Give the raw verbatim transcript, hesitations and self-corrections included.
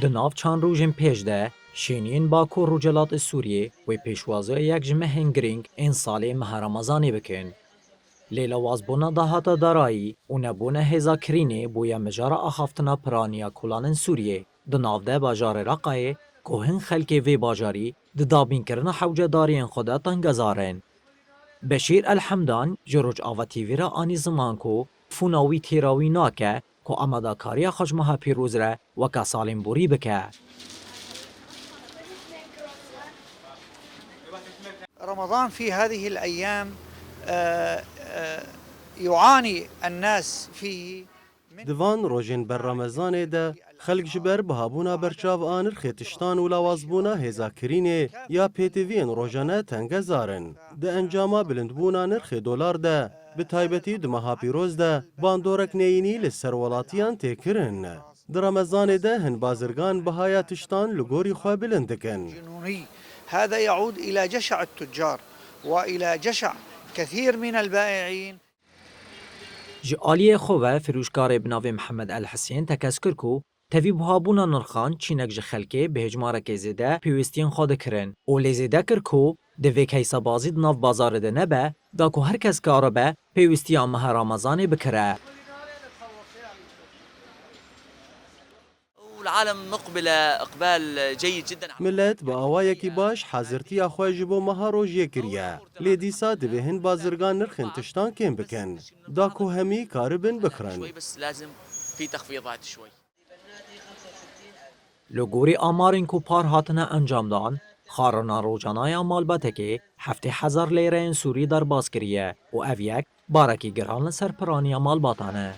Di nav çend rojên pêş de şêniyên Bakur Rojhilatê Sûriyê wê pêşwaziya yek ji mehên girîng ên salê meha Remezanê bikin. Lê lawazbûna dahata darayî û nebûna hêza kirînê bûye mijara axaftina piraniya kolanên Sûriyê. Di nav de bajarê Reqayê ku hin xelkê vê bajarî di dabînkirina hewcedariyên xwe de tengezar in. Beşîr El Hemdan ji Rojava T V re anî ziman ku fûna wî têra wî nake ku amadekariya xwe ji meha pîroz re weke salên borî bike. رمضان في هذه الأيام، آه، آه، يعاني الناس فيه من Di van rojên ber Remezanê de xelk ji ber bihabûna berçav a nirxê tiştan û lawazbûna hêza kirînê ya pêtiviyên rojane tengezar in. Di encama bilindbûna nirxê dolar de, bi taybetî di meha pîroz de bandorek neyînî li ser welatiyan tê kirin. Di Remezanê de hin bazirgan bihaya tiştan li gorî xwe bilind dikin. جنوني. هذا يعود إلى جشع التجار وإلى جشع كثير من البائعين. Ji aliyê xwe ve firûşkarê bi navê Mihemed El Hisên tekez kir ku tevî buhabûna nirxan çînek ji xelkê bi hêjmarekê zêde pêwîstiyên xwe dikirin û lê zêde kir ku divê keysebazî di nav bazarê de nebe, da ku her kes karibe pêwîstiya meha Remezanê bikire. والعالم مقبلة إقبال جيد جدا. Millet bi awayekî baş hazirtiya xwe ji bo meha rojiyê kiriye. Lê dîsa divê hin bazirgan nirxên tiştan kêm bikin. Da ku hemî karibin bixirin. شوي بس لازم في تخفيضات شوي. Li gorî amarên ku par hatine encamdan, xarina rojana ya malbatekê heftê hezar lêreyên Sûrî derbas kiriye û ev yek barekî giran li ser piraniya malbatan e.